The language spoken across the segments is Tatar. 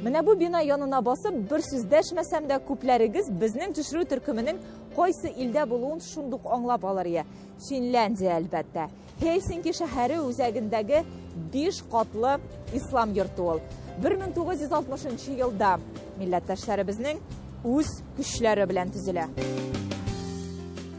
Менә бу бина янына басып, бер сүз дәшмәсәм дә, күпләрегез безнең төшерү төркеменең кайсы илдә булуын шундук аңлап алыр ие. Финляндия, әлбәттә. Хельсинки шәһәре үзәгендәге 5 катлы ислам йорты ул. 1960 елда милләттәшләребезнең үз көчләре белән төзелә.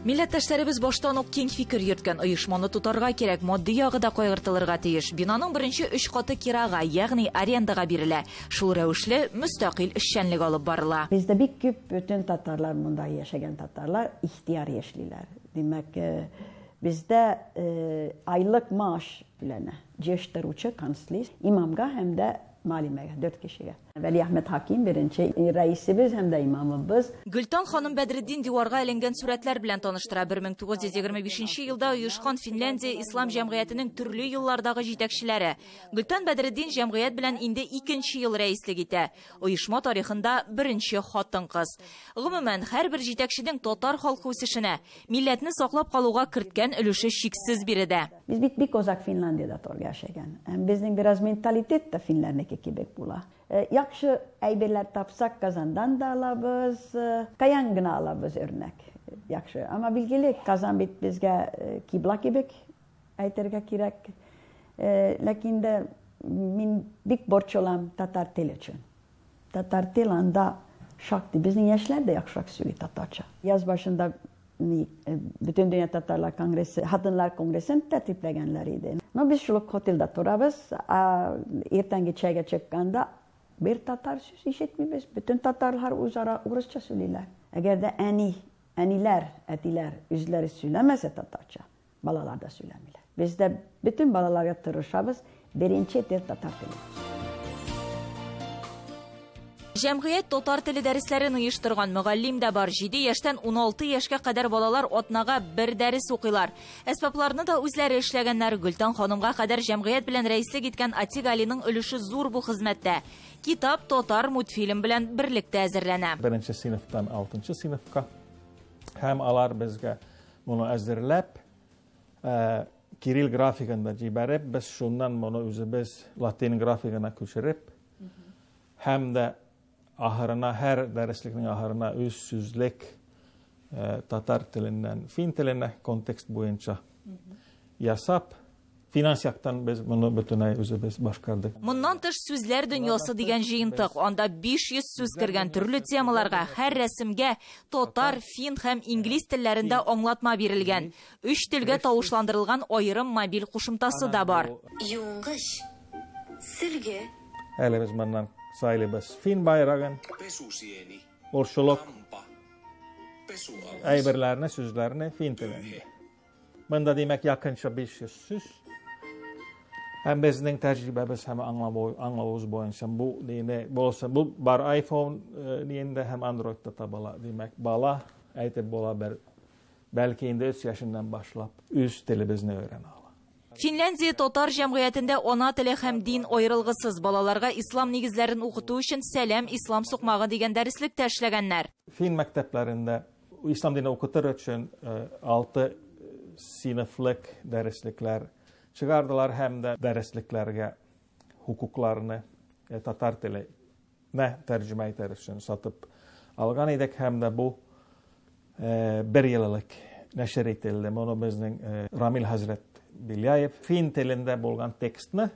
Милләттәшләребез баштан ук киң фикер йөрткән оешманы тотарга кирәк, матди ягы да кайгыртылырга тиеш. Бинаның беренче 3 каты кирага, ягъни арендага бирелә. Шул рәвешле мөстәкыйль эшчәнлек алып барыла. Бездә бик күп бөтен татарлар, монда яшәгән татарлар ихтыяр яшиләр. Димәк, бездә айлык мааш түләнә. Җыештыручы канцлер имамга һәм дә малимәгә, 4 кешегә. Вәли Әхмәт Хаким беренче рәисебез һәм дә имамыбыз. Гөлтан ханым Бәдретдин диварга эленгән сурәтләр белән таныштыра. 1925 елда оешкан Финляндия Ислам җәмгыятенең төрле еллардагы җитәкчеләре. Гөлтан Бәдретдин җәмгыять белән инде 2нче ел рәислек итә. Оешма тарихында беренче хатын-кыз. Гомумән, һәрбер җитәкченең татар халкы үсешенә, милләтне саклап калуга керткән өлеше шиксез биредә. Без бит бик озак Финляндиядә торып яшәгән. Һәм безнең бераз менталитет та финнәрнеке кебек була. Яхшы әйберләр тапсак, Казандан да алабыз, каян гына алабыз үрнәк. Яхшы. Әмма билгеле, Казан бит безгә кибла кебек әйтергә кирәк. Ләкин дә мин бик борчылам татар теле өчен. Татар теле анда шактый. Безнең яшьләр дә яхшырак сөйли татарча. Яз башында Бөтен дөнья татарлар конгрессы, хатыннар конгрессын тәртипләгәннәр иде. Но без шул ук хотелда торабыз. Иртәнге чәйгә чыкканда бер татар сүз ишетмибез. Бөтен татарлар үзара урысча сөйлиләр. Әгәр дә әниләр, әтиләр үзләре сөйләмәсә татарча, балалар да сөйләмиләр. Без дә бөтен балаларга тырышабыз, беренче тел татар теле. Җәмгыять татар теле дәресләрен оештырган мөгаллим дә бар. 7 яшьтән 16 яшькә кадәр балалар атнага бер дәрес укыйлар. Әсбапларны да үзләре эшләгәннәр. Гөлтан ханымга кадәр җәмгыять белән рәислек иткән Атик Алиның өлеше зур бу хезмәттә. Китап татар мультфильм белән берлектә әзерләнә. Беренче сыйныфтан 6 сыйныфка һәм алар безгә моны әзерләп, кирилл графигында җибәреп, без шуннан моны үзебез латин графигына күчереп, һәм дә ахырына, һәр дәреслекнең ахырына үз сүзлек татар теленнән фин теленә контекст буенча ясап, финанс яктан без моны бөтенләй үзебез башкардык. Моннан тыш сүзләр дөньясы дигән җыентык. Анда 500 сүз кергән төрле темаларга, һәр рәсемгә татар, фин һәм инглиз телләрендә аңлатма бирелгән. 3 телгә тавышландырылган аерым мобиль кушымтасы да бар. Юнгыч, сөлге. Әле без моннан сайлыйбыз фин байрагын, ул шул ук әйберләрне, сүзләрне фин телендә. Монда димәк якынча 500 сүз. Һәм безнең тәҗрибәбез һәм аңлавыбыз буенча бу дине булса, бу бар iPhone диендә һәм Android-та табыла. Димәк, бала әйтеп була бер, бәлки инде 3 яшеннән башлап үз телебезне өйрәнә ала. Финляндия татар җәмгыятендә ана теле һәм дин аерылгысыз. Балаларга ислам нигезләрен укыту өчен Сәлам ислам сукмагы дигән дәреслектә эшләгәннәр. Фин мәктәпләрендә ислам динен укытыр өчен 6 сыйныфлык дәреслекләр чыгардылар һәм дә дәреслекләргә хукукларны татар теленә тәрҗемә итәр өчен сатып алган идек һәм дә бу бер еллык нәшер ителде. Моны безнең Рамил хәзрәт Беляев фин телендә булган текстны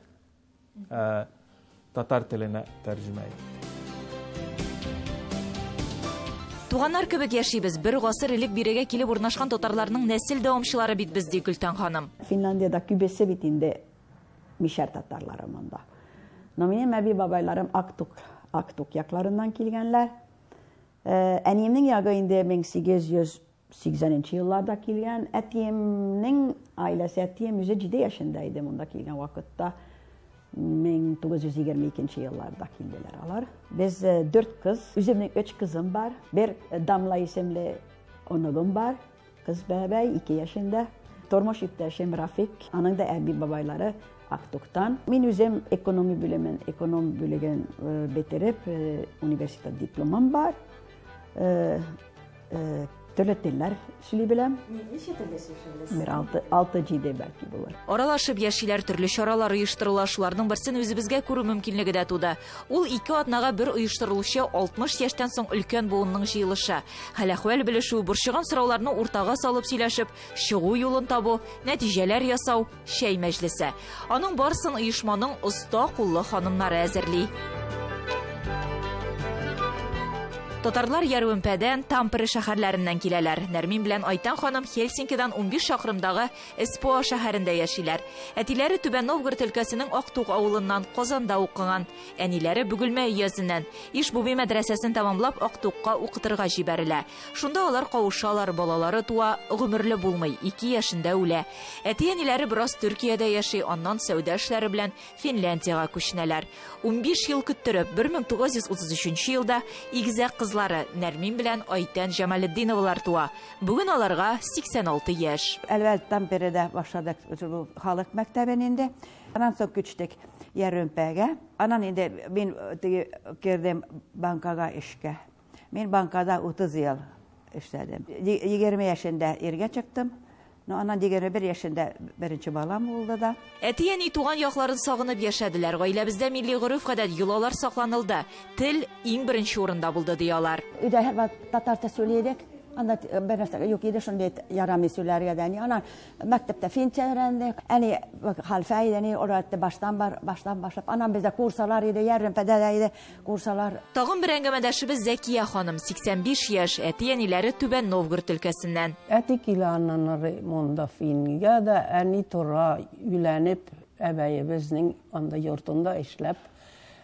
татар теленә тәрҗемә итте. Туганнар кебек яшибез. Бер гасыр элек бирегә килеп урнашкан татарларның нәсел дәвамчылары бит без, ди Гөлтан ханым. Финляндиядә күбесе бит инде мишәр татарлары монда. Но минем әби бабайларым Актук якларыннан килгәннәр. Әниемнең ягы инде мең сигез йөз сиксәненче елларда килгән. Әтиемнең гаиләсе, әтием үзе 7 яшендә иде монда килгән вакытта. Мең тугыз йөз егерме икенче елларда килделәр алар. Без 4 кыз, үземнең 3 кызым бар. Бер Дамла исемле оныгым бар, кыз бәбәй, 2 яшендә. Тормыш иптәшем Рафик, аның да әби бабайлары Актуктан. Мин үзем экономия бүлемен, эконом бүлеген бетереп, университет дипломым бар. Төрле телләр сөйли беләм. Ничә телдә сөйләшә беләсез? Бер 6-7 бәлки булыр. Аралашып яшиләр, төрле чаралар оештырыла. Шуларның берсен үзебезгә күрү мөмкинлеге дә туды. Ул 2 атнага бер оештырылучы 60 яшьтән соң өлкән буынның җыелышы. Хәл-әхвәл белешү, борчыган сорауларны уртага салып сөйләшеп, чыгу юлын табу, нәтиҗәләр ясау, чәй мәҗлесе. Аның барысын оешманың оста куллы ханымнары әзерли. Татарлар Ярвемпәдән, Тампере шәһәрләреннән киләләр. Нәрмин белән Айтан ханым Хельсинкидан 15 чакрымдагы Эспоа шәһәрендә яшиләр. Әтиләре Түбән Новгород өлкәсенең Актук авылыннан, Казанда укыган. Әниләре Бөгелмә өязеннән. Ишбуби мәдрәсәсен тәмамлап Актукка укытырга җибәрелә. Шунда алар кавышалар, балалары туа, гомерле булмый, 2 яшендә үлә. Әти-әниләре бераз Төркиядә яши, аннан сәүдә эшләре белән Финляндиягә күченәләр. 15 ел көттереп, 1933 елда игезәк кызлары Нәрмин белән Айтән Җамалетдиновалар туа. Бүген аларга 86 яшь. Әлбәттә, Тампереда башладык бу халык мәктәбен инде. Аннан соң күчтек Ярвемпәгә. Аннан инде мин теге кердем банкага эшкә. Мин банкада 30 ел эшләдем. 20 яшендә иргә чыктым. Но аннан 21 яшендә беренче балам булды да. Әти-әни туган якларын сагынып яшәделәр. Гаиләбездә милли гореф-гадәт, йолалар сакланылды. Тел иң беренче урында булды, ди алар. Өйдә һәрвакыт татарча сөйләдек. Анда бер нәрсә юк иде, шундый ярамый сөйләргә дә. Аннан мәктәптә финчә өйрәндек. Әни хәлфә иде, әни өйрәтте баштан бар, баштан башлап. Аннан бездә курсалар иде, Ярвемпәдә дә иде курсалар. Тагын бер әңгәмәдәшебез Зәкия ханым, 85 яшь, әти-әниләре Түбән Новгород өлкәсеннән. Әти килә аннан ары монда Фингә дә, әни тора өйләнеп, әбәебезнең анда йортында эшләп,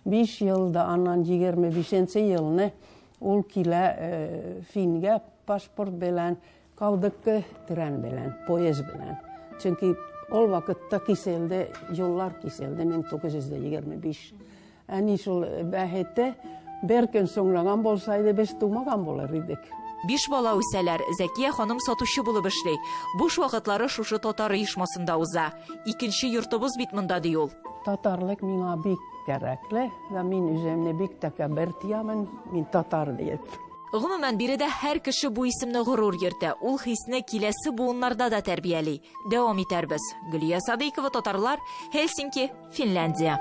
5 елда, аннан 25 елны ул килә Фингә паспорт белән, калдык трен белән, поезд белән. Чөнки ул вакытта киселде, юллар киселде, 1925. Әни шул бәхете бер көн соңлаган булса иде, без тумаган булыр идек. 5 бала үсәләр. Зәкия ханым сатучы булып эшли. Буш вакытлары шушы татар оешмасында уза. Икенче йортыбыз бит монда, ди ул. Татарлык миңа бик кирәкле һәм мин үземне бик тәкәббер тоямын, мин татар диеп. Гомумән, биредә һәр кеше бу исемне горур йөртә. Ул хисне киләсе буыннарда да тәрбияли. Дәвам итәрбез. Гөлия Садыйкова, татарлар, Хельсинки, Финляндия.